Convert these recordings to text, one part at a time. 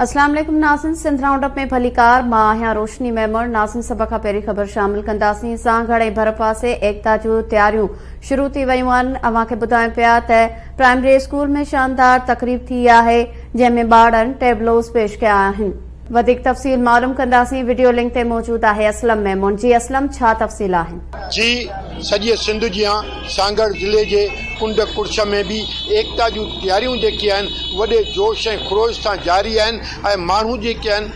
اسلام عليڪم ناظرين سنڌ رائونڊ اپ ۾ ڀليڪار مان آهيان روشني ميمڻ ناظرين سڀ کان پهرين خبر شامل ڪنداسين سانگهڙ ۽ ڀرپاسي ايڪتا جون تياريون شروع ٿي ويون آهن اوهان کي ٻڌايون پيا ته پرائمري اسڪول ۾ شاندار تقريب ٿي آهي جنهن ۾ ٻارڙن ٽيبلوز پيش ڪيا آهن وڌيڪ تفصيل معلوم ڪنداسين وڊيو لنڪ تي موجود آهي اسلم ميمڻ جي اسلم ڇا تفصيل آهن. جي سڄيء سنڌ جيان سانگهڙ ضلعي جي ڪنڊ ڪڙڇ ۾ به ايڪتا جون تياريون جيڪي آهن وڏي جوش ۽ خروش سان جاري آهن ۽ ماڻهو جيڪي آهن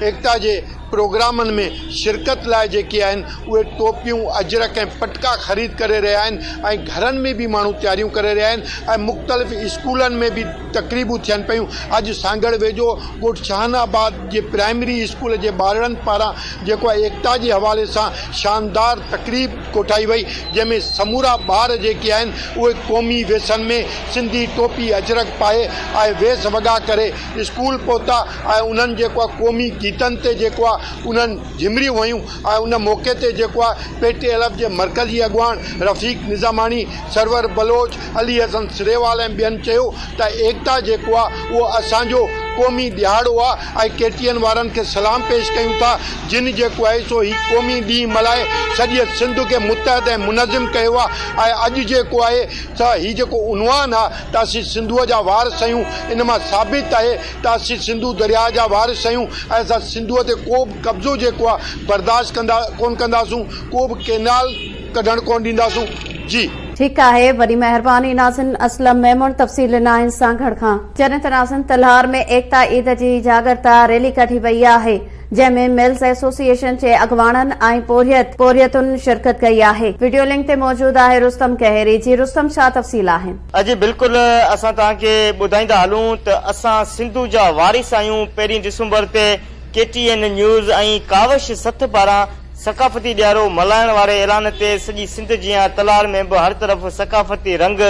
ايڪتا جي پروگرامن ۾ شرڪت لاء جيڪي آهن اهي ٽوپيون، اجرڪ ۽ پٽڪا خريد ڪري رهيا آهن ۽ گهرن ۾ به ماڻهو تياريون ڪري رهيا آهن ۽ مختلف اسڪولن ۾ به تقريبون ٿين پيون. اڄ سانگهڙ ويجهو ڳوٺ شاهن آباد جي پرائمري اسڪول جي ٻارڙن پاران جيڪو آهي ايڪتا جي حوالي سان شاندار تقريب ڪوٺائي وئي جنهن ۾ سمورا ٻار جيڪي آهن اهي قومي ويسن ۾ سنڌي ٽوپي اجرڪ پائي ۽ ويس وڳا ڪري اسڪول پهتا ۽ انهن جيڪو آهي قومي گيتن تي جيڪو آهي انهن جهمريون هنيون ۽ ان موقعي تي جيڪو آهي پي ٽي ايل ايف جي مرڪزي اڳواڻ رفيق نظاماڻي، سرور بلوچ، علي حسن سريوال ۽ ٻين چيو ته ايڪتا جيڪو آهي اهو اسان جو قومي ڏهاڙو آهي ۽ ڪي ٽي اين وارن کي سلام پيش ڪيون ٿا جن جيڪو آهي سو هي قومي ڏينهن ملهائي سڄيء سنڌ کي متحد ۽ منظم ڪيو آهي ۽ اڄ جيڪو آهي ته هي جيڪو عنوان آهي ته اسين سنڌوء جا وارث آهيون ان مان ثابت آهي ته اسين سنڌو درياء جا وارث آهيون ۽ اسان سنڌوء تي ڪو به قبضو جيڪو آ برداشت ڪندا ڪون ڪنداسون ڪو به ڪينال ڪڍڻ ڪون ڏينداسون جي. ٺيڪ آهي وڏي مهرباني ناظرين اسلم ميمڻ تفصيل ڏنا آهن سانگهڙ کان. جڏهن ته ناظرين تلهار ۾ ايڪتا عيد جي جاڳرتا ريلي ڪڍي وئي آهي جنهن ۾ ملز ايسوسيئيشن جي اڳواڻن ۽ پورهيت پورهيتن شرڪت ڪئي آهي وڊيو لنڪ تي موجود آهي رستم ڪهيري جي رستم ڇا تفصيل آهن. اڄ بلڪل اسان توهان کي ٻڌائيندا هلون ته اسان سنڌو جا وارث آهيون پهرين ڊسمبر تي ڪي ٽي اين نيوز ۽ ڪاوش سٿ پاران ثقافتي ڏهاڙو ملهائڻ واري اعلان تي سڄي سنڌ جيان تلهار ۾ به هر طرف ثقافتي رنگ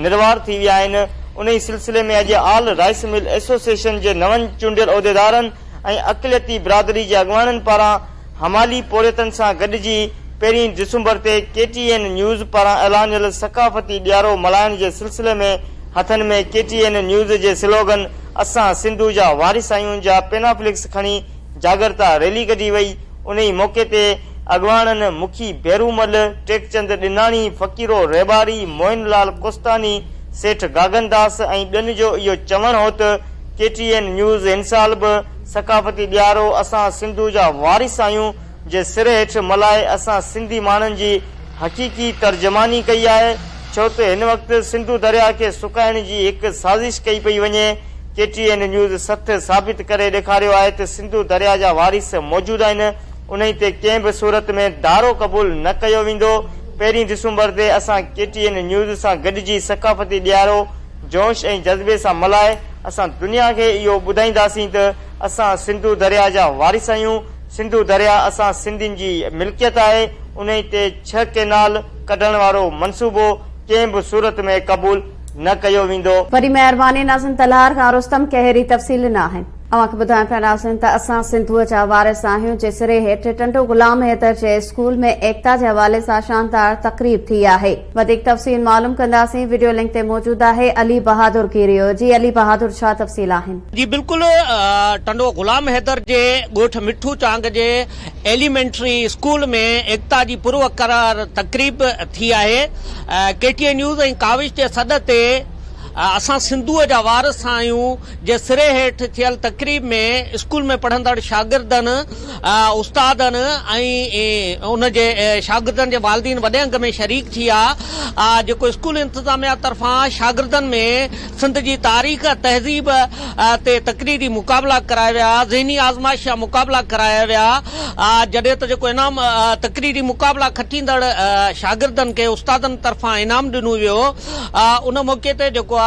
نروار ٿي ويا آهن. انهي سلسلي ۾ اڄ آل رائيس مل ايسوسيئيشن جي نون چونڊيل عهديدارن ۽ اقليتي برادري جي اڳواڻن پاران همالي پورهيتن سان گڏجي پهرين ڊسمبر تي ڪي ٽي اين نيوز پاران اعلانيل ثقافتي ڏهاڙو ملهائڻ جي سلسلي ۾ هٿن ۾ ڪي ٽي اين نيوز جي سلوگن اسان سنڌو جا وارث آهيون جا پينافليڪس کڻي جاڳرتا ريلي ڪڍي وئي. انهي موقعي تي اڳواڻن مکي ڀيرومل، ٽيڪچند ڏناڻي، فقيرو ريٻاري، موهن لال ڪوستاني، سيٺ گاگن داس ۽ ٻين جو اهو چوڻ هو ته ڪي ٽي اين نيوز هن سال به ثقافتي ڏهاڙو اسان سنڌو جا وارث آهيون جي سر هيٺ ملهائي اسان سنڌي ماڻهن جي حقيقي ترجماني ڪئي آهي ڇو ته هن وقت سنڌو درياء کي سڪائڻ جي هڪ سازش ڪئي پئي وڃي، ڪي ٽي اين نيوز سٿ ثابت ڪري ڏيکاريو آهي ته سنڌو درياء جا وارث موجود آهن، انهي تي ڪنهن به صورت ۾ ڌارو قبول نه ڪيو ويندو، پهرين ڊسمبر تي اسان ڪي ٽي اين نيوز سان گڏجي ثقافتي ڏهاڙو جوش ۽ جذبي سان ملهائي اسان دنيا کي اهو ٻڌائينداسين ته اسان سنڌو درياء جا وارث آهيون، سنڌو درياء اسان سنڌين جي ملڪيت آهي، انهي تي ڇهه ڪينال ڪڍڻ وارو منصوبو ڪنهن به صورت ۾ قبول نه ڪيو ويندو. وڏي مهرباني ناظرين تلهار کان رستم ڪهيري تفصيل ڏنا آهن. اوهان کي ٻڌايون پيا ناظرين ته اسان سنڌوء جا وارث آهيون جي سري هيٺ ٽنڊو غلام حيدر جي اسڪول ۾ ايڪتا جي حوالي سان شاندار تقريب ٿي آهي وڌيڪ تفصيل معلوم ڪنداسين وڊيو لنڪ تي موجود آهي علي بهادر ڪيريو جي علي بهادر ڇا تفصيل آهن. جي بلڪل ٽنڊو غلام حيدر جي ڳوٺ مٺو چانگ جي ايليمينٽري اسڪول ۾ ايڪتا جي پروقرار تقريب ٿي آهي ڪي ٽي اين نيوز ۽ ڪاوش جي سڏ تي اسان سنڌوء جا وارث آهيون جي سري هيٺ ٿيل تقريب ۾ اسڪول ۾ پڙهندڙ شاگردن، استادن ۽ ان جي شاگردن جي والدين وڏي انگ ۾ شريڪ ٿيا جيڪو اسڪول انتظاميا طرفان شاگردن ۾ سنڌ جي تاريخ، تهذيب تي تقريري مقابلا ڪرايا ويا، ذهني آزمائش جا مقابلا ڪرايا ويا، جڏهن ته جيڪو انعام تقريري مقابلا کٽيندڙ شاگردن کي استادن طرفان انعام ڏنو ويو، ان موقعي تي جيڪو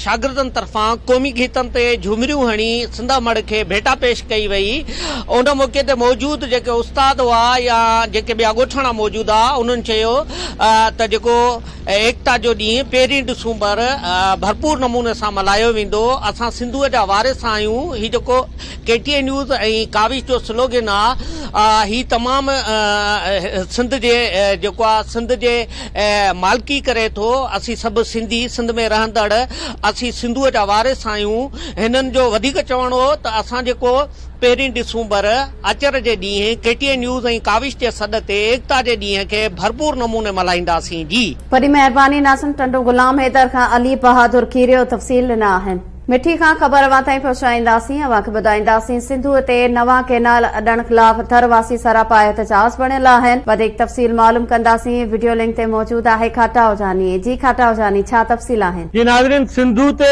شاگردن طرفان قومي گيتن تي جهومريون هڻي سنڌ امڙ کي ڀيٽا پيش ڪئي وئي، ان موقعي تي موجود جيڪي استاد هئا يا جيڪي ٻيا ڳوٺاڻا موجود هئا انهن چيو ته جيڪو. ايڪتا جو ڏينهن پهرين ڊسمبر ڀرپور نموني سان ملهايو ويندو. اسان سنڌوء جا وارث آهيون. هي جيڪو ڪي ٽي اين نيوز ۽ ڪاوش جو سلوگن آ هي تمام سنڌ جي جيڪو آ سنڌ جي مالڪي ڪري ٿو. اسين سڀ سنڌي سنڌ ۾ رهندڙ اسين سنڌوء جا وارث آهيون. هنن جو وڌيڪ چوڻ هو ته اسان جيڪو پهرين ڊسمبر آچر جي ڏينهن ڪي ٽي اين نيوز ۽ ڪاوش جي سڏ تي ايڪتا جي ڏينهن کي ڀرپور نموني ملهائينداسين. جي. وڏي مهرباني ناظم ٽنڊو غلام حيدر کان علي بهادر کيريو تفصيل ڏنا آهن. مٺي کان خبر اوهان تائين پهچائينداسين اوهان کي ٻڌائينداسين سنڌوء تي نوان ڪينال اڏڻ خلاف ٿر واسي سراپا احتجاج بڻيل آهن وڌيڪ تفصيل معلوم ڪنداسين وڊيو لنڪ تي موجود آهي کاٽائو جاني جي کاٽائو جاني ڇا تفصيل آهن. جي ناظرين سنڌو تي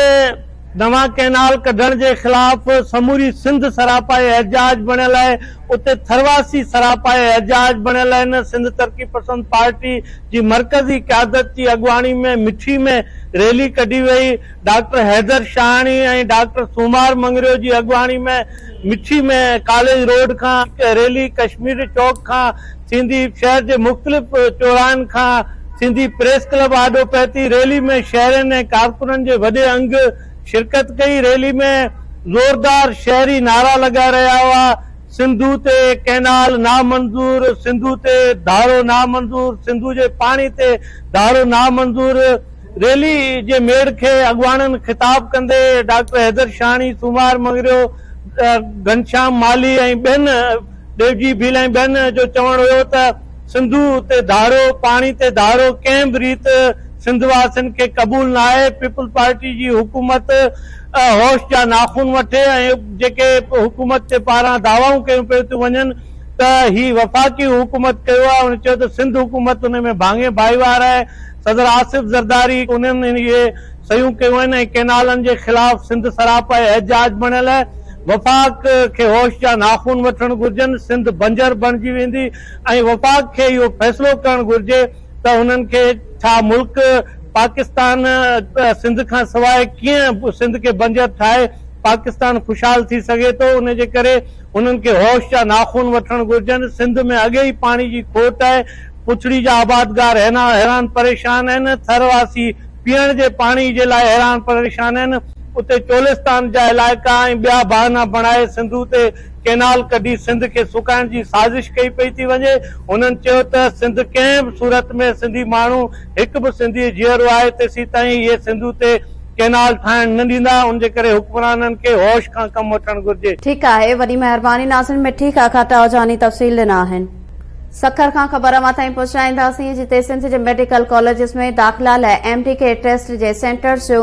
نوان ڪئنال ڪڍڻ جي خلاف سموري سنڌ سراپائي احتجاج بڻيل آهي، اتي ٿرواسي سراپائي احتجاج بڻيل آهن، سنڌ ترقي پسند پارٽي جي مرڪزي قيادت جي اڳواڻي ۾ مٺي ۾ ريلي ڪڍي وئي، ڊاڪٽر حيدر شاهاڻي ۽ ڊاڪٽر سومار مڱريو جي اڳواڻي ۾ مٺي ۾ ڪاليج روڊ کان ريلي ڪشمير چوڪ کان ٿيندي شهر جي مختلف چوراهن کان ٿيندي پريس ڪلب آڏو پهتي، ريلي ۾ شهرين ۽ ڪارڪنن جي وڏي انگ شرڪت ڪئي، ريلي ۾ زوردار شهري نعرا لڳائي رهيا هئا، سنڌو تي ڪئنال نامنظور، سنڌو تي ڌاڙو نامنظور، سنڌو جي پاڻي تي ڌاڙو نامنظور، ريلي جي ميڙ کي اڳواڻن خطاب ڪندي ڊاڪٽر حيدر شاهاڻي، سومار مڱريو، گهنشام مالهي ۽ ٻين ڏيوجي ڀيل ۽ ٻين جو چوڻ هيو ته سنڌو تي ڌاڙو، پاڻي تي ڌاڙو ڪنهن به ريت سنڌ واسين کي قبول ناهي، پيپلز پارٽي جي حڪومت هوش جا ناخن وٺي ۽ جيڪي حڪومت جي پاران دعوائون ڪيون پيون ٿيون وڃن ته هي وفاقي حڪومت ڪيو آهي، هن چيو ته سنڌ حڪومت ان ۾ ڀاڱي ڀائيوار آهي، صدر آصف زرداري انهن اهي صحيحون ڪيون آهن ۽ ڪئنالن جي خلاف سنڌ سراپا احتجاج بڻيل آهي. وفاق کي هوش جا ناخن وٺڻ گهرجن، سنڌ بنجر بڻجي ويندي ۽ وفاق کي اهو فيصلو ڪرڻ گهرجي ته انهن کي ڇا ملڪ پاڪستان سنڌ کان سواء ڪيئن سنڌ کي بنجر ٺاهي پاڪستان خوشحال ٿي سگهي ٿو ان جي ڪري انهن کي هوش جا ناخن وٺڻ گهرجن، سنڌ ۾ اڳي ئي پاڻي جي کوٽ آهي، پڇڙي جا آبادگار حيران پريشان آهن، ٿر واسي پيئڻ جي پاڻي جي لاء حيران پريشان آهن، اتي چولستان جا علائقا ۽ ٻيا بهانا بڻائي سنڌو تي ڪينال ڪڍي سنڌ کي سڪائڻ جي سازش ڪئي پئي ٿي وڃي، هنن چيو ته سنڌ ڪنهن به صورت ۾ سنڌي ماڻهو هڪ به سنڌي جيئرو آهي تيسيتائين اهي سنڌو تي ڪينال ٺاهڻ نه ڏيندا، ان جي ڪري حڪمرانن کي هوش کان ڪم وٺڻ گهرجي. ٺيڪ آهي وڏي مهرباني ناظرين مٺي کان کاٽا جاني تفصيل ڏنا آهن. سکر کان خبر اوهان تائين پهچائينداسين جتي سنڌ جي ميڊيڪل ڪاليجز ۾ داخلا لاء ايم ڊي ڪي ٽيسٽ جي سينٽرز جو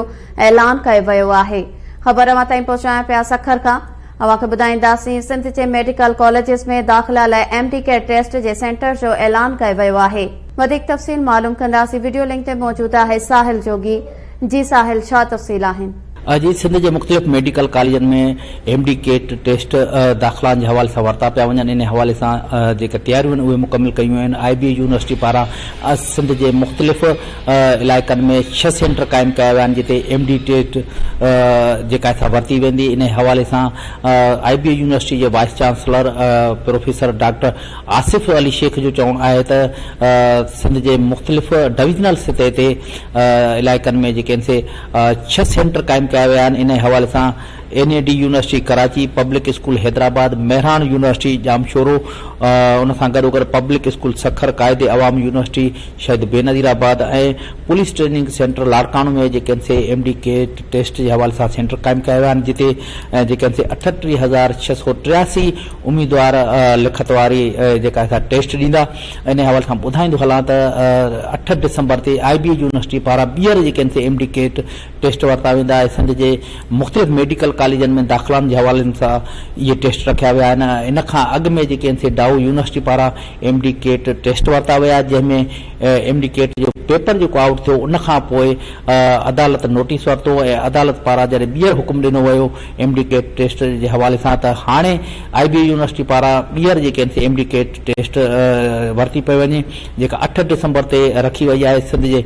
اعلان ڪيو ويو آهي خبر اوهان تائين پهچايان پيا سکر کان اوهان کي ٻڌائينداسين سنڌ جي ميڊيڪل ڪاليجز ۾ داخلا لاء ايم ڊي ڪي ٽيسٽ جي سينٽر جو اعلان ڪيو ويو آهي وڌيڪ تفصيل معلوم ڪنداسين وڊيو لنڪ تي موجود آهي ساحل جوڳي جي ساحل ڇا تفصيل آهن. جي سنڌ جي مختلف ميڊيڪل ڪاليجن ۾ ايم ڊي ڪيٽ ٽيسٽ داخلائن جي حوالي سان ورتا پيا وڃن انهي حوالي سان جيڪي تياريون آهن اهي مڪمل ڪيون ويون آهن آء بي اي يونيورسٽي پاران سنڌ جي مختلف علائقن ۾ ڇهه سينٽر قائم ڪيا ويا آهن جتي ايم ڊي ٽيسٽ جيڪا سا ورتي ويندي انهي حوالي سان آء بي اي يونيورسٽي جي vice chancellor professor doctor Asif Ali Shaikh جو چوڻ آهي ته سنڌ جي مختلف ڊويزنل سطح تي علائقن ۾ جيڪي آهن سي ڇهه سينٽر قائم ڪيا ويا آهن انهي حوالي سان N E D university Karachi, public school Hyderabad, Mehran university Jamshoro ان سان گڏوگڏ public school Sukkur, Quaid Awam university Shaheed Benazirabad ۽ police training centre Larkana ۾ جيڪي آهن C M D CAT test جي حوالي سان سينٽر قائم ڪيا ويا آهن جتي جيڪي آهن سي 38683 اميدوار لکت واري جيڪا سا ٽيسٽ ڏيندا انهي حوالي سان ٻڌائيندو هلان ته اٺ ڊسمبر تي آء بي اي يونيورسٽي پاران ٻيهر جيڪي آهن C M D CAT test ورتا ويندا ۽ سنڌ جي مختلف ميڊيڪل ڪاليجن ۾ داخلائن جي حوالن سان اهي ٽيسٽ رکيا ويا آهن ان کان اڳ ۾ جيڪي آهن سي ڊائو يونيورسٽي پاران ايم ڊي ڪيٽ ٽيسٽ ورتا ويا جنهن ۾ ايم ڊي ڪيٽ جو پيپر جيڪو آئوٽ ٿيو ان کان پوء عدالت نوٽيس ورتو ۽ عدالت پاران جڏهن ٻيهر حڪم ڏنو ويو ايم ڊي ڪيٽ ٽيسٽ جي حوالي سان ته هاڻي آء بي اي يونيورسٽي پاران ٻيهر جيڪي آهن C M D CAT test ورتي پئي وڃي جيڪا اٺ ڊسمبر تي رکي وئي آهي سنڌ جي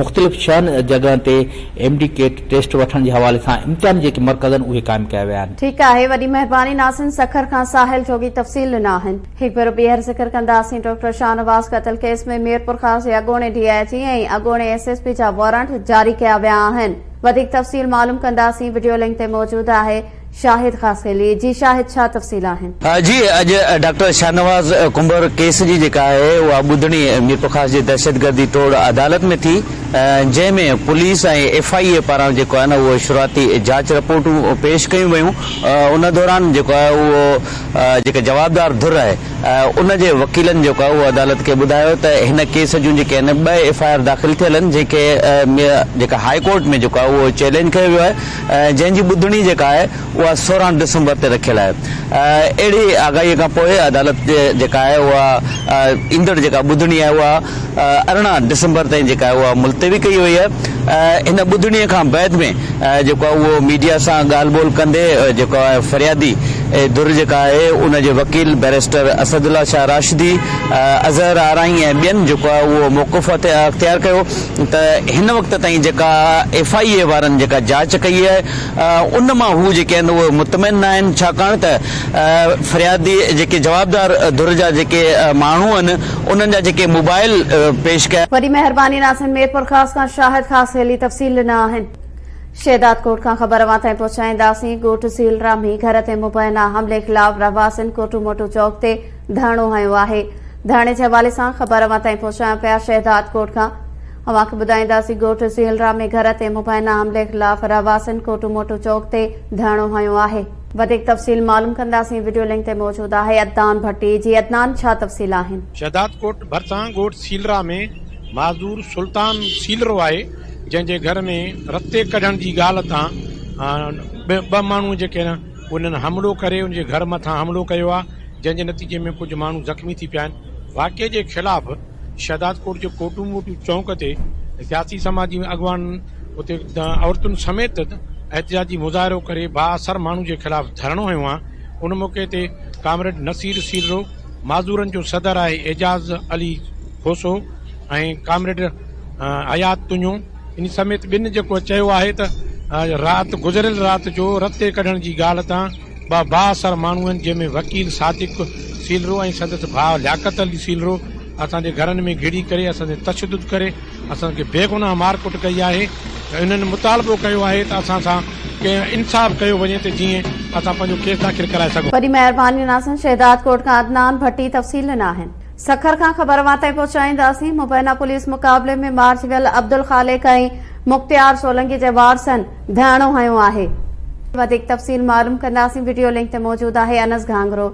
مختلف ڇهن جڳهن تي ايم ڊي ڪيٽ ٽيسٽ وٺڻ جي حوالي سان امتحاني جيڪي مرڪز آهن اهي قائم ڪيا ويا آهن. ٺيڪ آهي وڏي مهرباني ناظرين سکر کان ساحل جوڳي تفصيل ڏنا آهن. هڪ ڀيرو ٻيهر ذڪر ڪنداسين ڊاڪٽر شاهنواز قتل ڪيس ۾ ميرپورخاص جي اڳوڻي ڊي I جي. قيدي ۽ اڳوڻي ايس ايس پي جا وارنٽ جاري ڪيا ويا آهن. وڌيڪ تفصيل معلوم ڪنداسين وڊيو لنڪ تي موجود آهي شاهد خاصخيلي جي شاهد ڇا تفصيل آهن. جي اڄ ڊاڪٽر شاهنواز ڪنڀر ڪيس جي جيڪا آهي اها ٻڌڻي ميرپورخاص جي دهشتگردي ٽوڙ عدالت ۾ ٿي جنهن ۾ پوليس ۽ ايف I اي پاران جيڪو آهي نه اهو شروعاتي جاچ رپورٽون پيش ڪيون ويون ان دوران جيڪو آهي اهو جيڪا جوابدار ڌر آهي ان جي وڪيلن جيڪو آهي اهو عدالت کي ٻڌايو ته هن ڪيس جون جيڪي آهن ٻه ايف I R داخل ٿيل آهن جنهن کي جيڪا هاء ڪورٽ ۾ جيڪو آهي اهو چئلينج ڪيو ويو آهي جنهن جي ٻڌڻي جيڪا آهي اها 16 ڊسمبر تي رکيل آهي اهڙي آگاهي کان پوء عدالت جيڪا آهي اها ايندڙ جيڪا ٻڌڻي آهي اها 18 ڊسمبر تائين جيڪا آهي اها ملتوي ڪئي وئي آهي هن ٻڌڻي کان بعد ۾ جيڪو آهي اهو ميڊيا سان ڳالهه ٻولهه ڪندي جيڪو آهي فريادي ڌر جيڪا آهي ان جي وڪيل بئريسٽر اسد الله شاهه راشدي، اظهر آرائين ۽ ٻين جيڪو آهي اهو موقف اختيار ڪيو ته هن وقت تائين جيڪا ايف I اي وارن جيڪا جاچ ڪئي آهي ان مان هو جيڪي آهن اهي مطمئن نه آهن ڇاڪاڻ ته فريادي جيڪي جوابدار ڌر جا جيڪي ماڻهو آهن انهن جا جيڪي موبائل پيش ڪيا وڏي مهرباني ناظرين ميرپورخاص کان شاهد خاصخيلي تفصيل ڏنا آهن. شهدادڪوٽ کان خبر اوهان تائين پهچائينداسين ڳوٺ سيلرا ۾ گهر تي مبينا حملي خلاف رهواسين ڪوٽو موٽو چوڪ تي ڌرڻو هنيو آهي ڌرڻي جي حوالي سان خبر اوهان تائين پهچايون پيا شهدادڪوٽ کان اوهان کي ٻڌائينداسين ڳوٺ سيلرا ۾ گهر تي مبينا حملي خلاف رهواسين ڪوٽو موٽو چوڪ تي ڌرڻو هنيو آهي. وڌيڪ تفصيل معلوم ڪنداسين وڊيو لنڪ تي موجود آهي عدنان ڀٽي جي عدنان ڇا تفصيل آهن. شهدادڪوٽ ڀرسان ڳوٺ سيلرا ۾ معذور سلطان سيلرو آهي جنهن جي گهر ۾ رتي ڪڍڻ جي ڳالهه تان ٻه ماڻهو جيڪي آهن انهن حملو ڪري ان جي گهر مٿان حملو ڪيو آهي جنهن جي نتيجي ۾ ڪجهه ماڻهو زخمي ٿي پيا آهن واقعي جي خلاف شهدادڪوٽ جي ڪوٽو موٽو چونڪ تي سياسي سماجي اڳواڻن اتي عورتن سميت احتجاجي مظاهرو ڪري بااثر ماڻهو جي خلاف ڌرڻو هنيو آهي ان موقعي تي ڪامريڊ نصير سيلرو معذورن جو صدر آهي اعجاز علي کوسو ۽ ڪامريڊ حيات تنيو ان سميت ٻن جيڪو چيو آهي ته رات گذريل رات جو رتي ڪڍڻ جي ڳالهه تان ٻه بااثر ماڻهو آهن جنهن ۾ وڪيل صادق سيلرو ۽ سندس ڀاء لياقت علي سيلرو اسان جي گهرن ۾ گهڙي ڪري اسان تي تشدد ڪري اسان کي بيگناهه مارڪٽ ڪئي آهي انهن مطالبو ڪيو آهي ته اسان سان ڪنهن انصاف ڪيو وڃي ته جيئن اسان پنهنجو ڪيس داخل ڪرائي سگهون. وڏي مهرباني ناظرين شهدادڪوٽ کان عدنان ڀٽي تفصيل ڏنا آهن. سکر کان خبر اوهان تائين پهچائينداسين مبينا پوليس مقابلي ۾ مارجي ويل عبدالخالق ۽ مختيار سولنگي جي وارثن ڌرڻو هنيو آهي. وڌيڪ تفصيل معلوم ڪنداسين وڊيو لنڪ تي موجود آهي انس گهانگهرو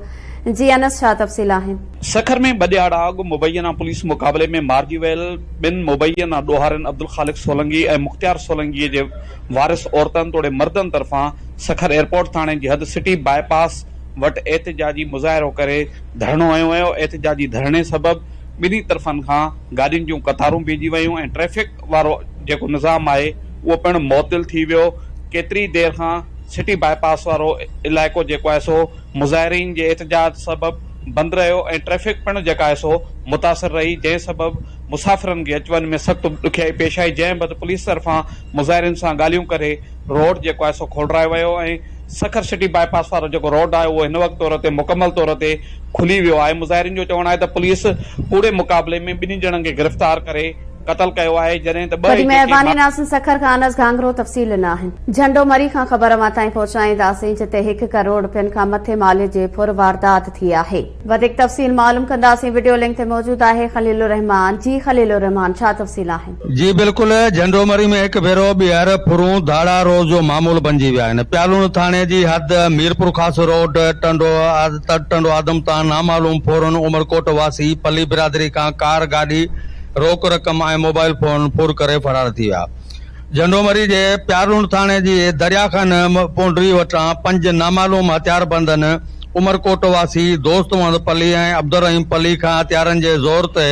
جي انس ڇا تفصيل آهن. سکر ۾ ٻه ڏهاڙا اڳ مبينا پوليس مقابلي ۾ مارجي ويل ٻن مبينا ڏوهارين عبدالخالق سولنگي ۽ مختيار سولنگي جي وارث عورتن توڙي مردن طرفان سکر ايئرپورٽ ٿاڻي جي حد سٽي باء پاس وٽ احتجاجي مظاهرو ڪري ڌرڻو هنيو ويو، احتجاجي ڌرڻي سبب ٻنهي طرفن کان گاڏين جون قطارون بيهجي ويون ۽ ٽريفڪ وارو جيڪو نظام آهي اهو پڻ معطل ٿي ويو، ڪيتري دير کان سٽي باء پاس وارو علائقو جيڪو آهي سو مظاهرين جي احتجاج سبب بند رهيو ۽ ٽريفڪ پڻ جيڪا آهي سو متاثر رهي، جنهن سبب مسافرن کي اچ وڃ ۾ سخت ڏکيائي پيش آئي، جنهن بعد پوليس طرفان مظاهرين سان ڳالهيون ڪري روڊ جيڪو آهي سو کولرايو ويو ۽ سکر سٽي باء پاس وارو جيڪو روڊ آهي اهو هن وقت طور تي مڪمل طور تي کلي ويو آهي، مظاهرين جو چوڻ آهي ته پوليس ڪوڙي مقابلي ۾ ٻنهي ڄڻن کي گرفتار ڪري قتل ڪيو آهي، جڏهن ته ٻه وڏي جيڪي مهرباني ناظرين سکر کان انس گهانگهرو تفصيل ڏنا آهن. جهنڊو مري کان خبر اوهان تائين پهچائينداسين جتي هڪ ڪروڙ رپين کان مٿي ماليت جي ڦر واردات ٿي آهي. وڌيڪ تفصيل معلوم ڪنداسين وڊيو لنڪ تي موجود آهي خليل الرحمان جي خليل الرحمان ڇا تفصيل آهن. جي بلڪل جهنڊو مري ۾ هڪ ڀيرو ٻيهر ڦرون ڌاڙا روز جو معمول بنجي ويا آهن پيالوڻ ٿاڻي جي حد ميرپورخاص روڊ ٽنڊو ٽنڊو آدم تان نامعلوم ڦورن عمرڪوٽ واسي پلي برادري کان ڪار گاڏي روڪ رقم ۽ موبائل فون ڦر ڪري فرار ٿي ويا. جهنڊومري جي پيارلوڻ ٿاڻي جي دريا خان پونڊري وٽان پنج نامعلوم هٿياربندن عمرڪوٽ واسي دوست محمد پلي ۽ عبدالرحيم پلي کان هٿيارن جي زور تي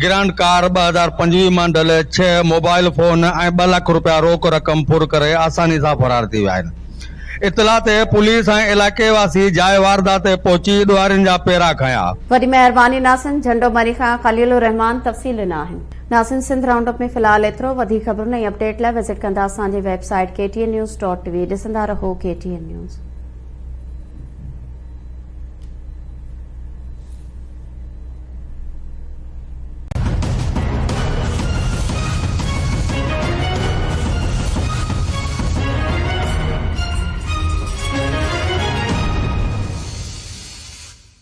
گرانڊ ڪار 2025 ماڊل، ڇهه موبائل فون ۽ ٻه لک رپيا روڪ رقم ڦر ڪري آساني سان فرار ٿي ويا آهن. اطلاع تي پوليس ۽ علائقي واسي جاء واردات تي پهچي ڏوهارين جا پيرا کنيا. وڏي مهرباني ناظرين جهنڊو مري کان خليل الرحمان تفصيل ڏنا آهن. ناظرين سنڌ رائونڊ اپ ۾ في الحال ايترو وڌيڪ خبرن ۽ اپڊيٽ لاء وزٽ ڪندا اسان جي website K T N news dot T V ڏسندا رهو ڪي ٽي اين نيوز.